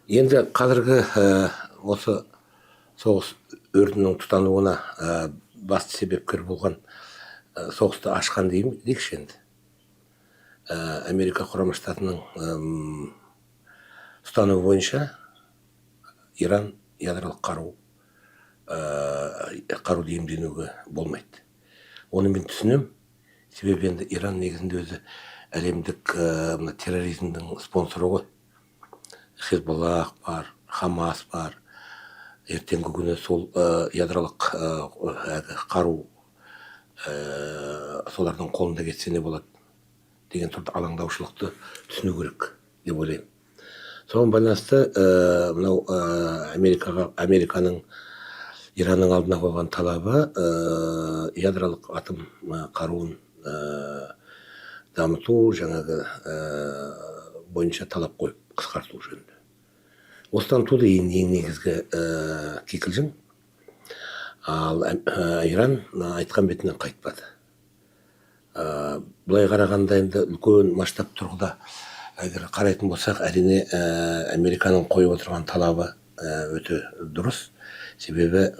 Енді қазіргі осы соғыс өртінің тұтануына басты себепкер болған, соғысты ашқан дейікші енді. Америка Құрама Штатының ұстанымы бойынша Иран ядролық қаруды иемденуге болмайды. Оны мен түсінемін, себебі енді Иран негізінде өзі әлемдік мына терроризмдің спонсоры ғой. Хезболлах бар, Хамас бар. Ертеңгі күні сол ядролық әлгі қару солардың қолында кетсе, не болады деген түрде алаңдаушылықты түсіну керек деп ойлаймын. Соған байланысты мынау Америкаға, американың Иранның алдына қойған талабы ядролық атом қаруын дамыту жаңағы бойынша талап қойып қысқарту жөнінде. Осыдан туды ең негізгі кикілжің. Ал Иран айтқан бетінен қайтпады. Былай қарағанда, енді үлкен масштаб тұрғыда егер қарайтын болсақ, әрине, Американың қойып отырған талабы өте дұрыс, себебі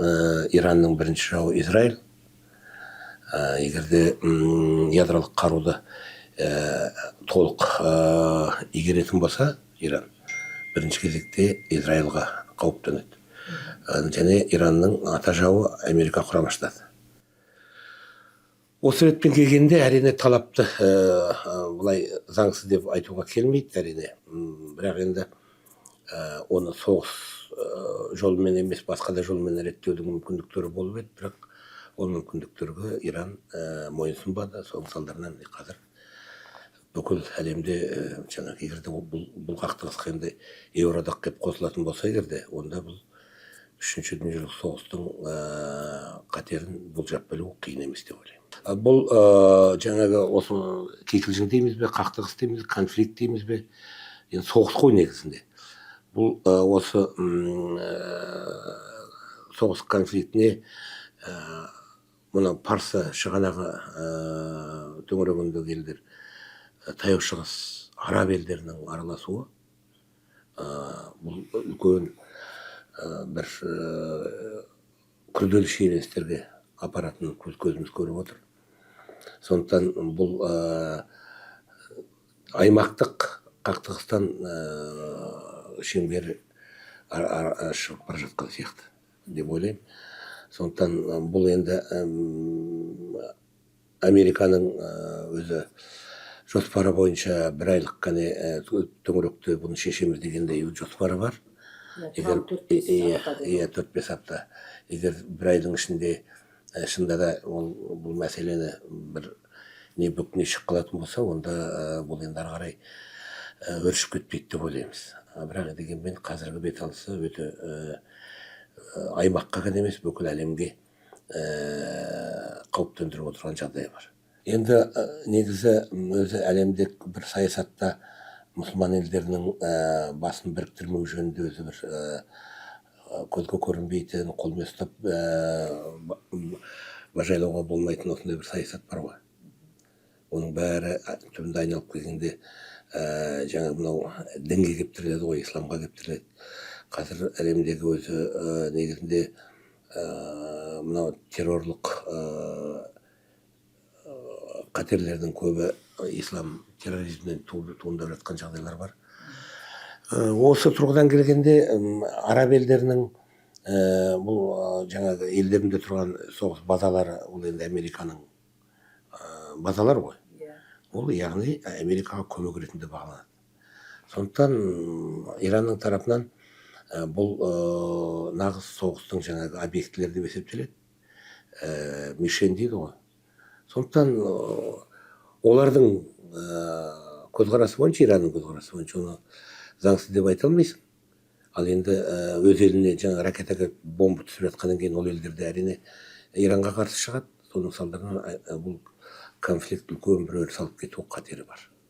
Иранның бірінші жауы Израиль. Егер де ядролық қаруды толық игеретін болса, Иран бірінші кезекте Израильға қауіп төнеді. Және Иранның ата жауы Америка Құрама Штаты. Осы ретпен келгенде, әрине, талапты былай заңсыз деп айтуға келмейді, әрине. Бірақ енді оны соғыс жолымен емес, басқа да жолмен реттеудің мүмкіндіктері болып еді, бірақ ол мүмкіндіктерге Иран мойынсұнбады. Соның салдарынан міне қазір бүкіл әлемде жаңағы егер де бұл қақтығысқа енді Еуроодақ келіп қосылатын болса егер де, онда бұл үшінші дүниежүзілік соғыстың қатерін болжап білу қиын емес деп ойлаймын. Бұл жаңағы осы кикілжің дейміз бе, қақтығыс дейміз, конфликт дейміз бе, енді соғыс қой негізінде. Бұл осы соғыс конфликтіне мына Парсы шығанағы төңірегіндегі елдер, Таяу Шығыс, араб елдерінің араласуы бұл үлкен бір күрделі шиеленістерге апаратынын көзіміз көріп отыр. Сондықтан бұл аймақтық қақтығыстан шеңбері шығып бара жатқан сияқты деп ойлаймын. Сондықтан бұл енді Американың өзі жоспары бойынша бір айлық қане төңіректе бұны шешеміз дегендей жоспары бар. Егер Трамп 4-5 апта деді. Иә, 4-5 апта. Егер бір айдың ішінде шынында да ол бұл мәселені бір не бүк, не шығып қалатын болса, онда бұл енді ары қарай өршіп кетпейді деп ойлаймыз. Бірақ дегенмен қазіргі бет алысы өте аймаққа ғана емес, бүкіл әлемге қауіп төндіріп отырған жағдай бар. Енді негізі өзі әлемдік бір саясатта мұсылман елдерінің басын біріктірмеу жөнінде өзі бір көзге көрінбейтін, қолмен ұстап бажайлауға болмайтын осындай бір саясат бар ғой. Оның бәрі түбінде айналып келгенде жаңағы мынау дінге келіп тіреледі ғой, исламға келіп тіреледі. Қазір әлемдегі өзі негізінде мынау террорлық қатерлердің көбі ислам терроризмінен туындап жатқан жағдайлар бар. Осы тұрғыдан келгенде араб елдерінің бұл жаңағы елдерінде тұрған соғыс базалары, ол енді Американың базалары ғой. Ол, яғни, Америкаға көмек ретінде бағаланады. Сондықтан Иранның тарапынан бұл нағыз соғыстың жаңағы объектілері деп есептеледі, мишень дейді ғой. Сондықтан олардың көзқарасы бойынша, Иранның көзқарасы бойынша оны заңсыз деп айта алмайсың. Ал енді өз еліне жаңа ракета келіп, бомба түсіп жатқаннан кейін, ол елдер де, әрине, Иранға қарсы шығады. Соның салдарынан бұл конфликт үлкен бір өріс алып кету қатері бар.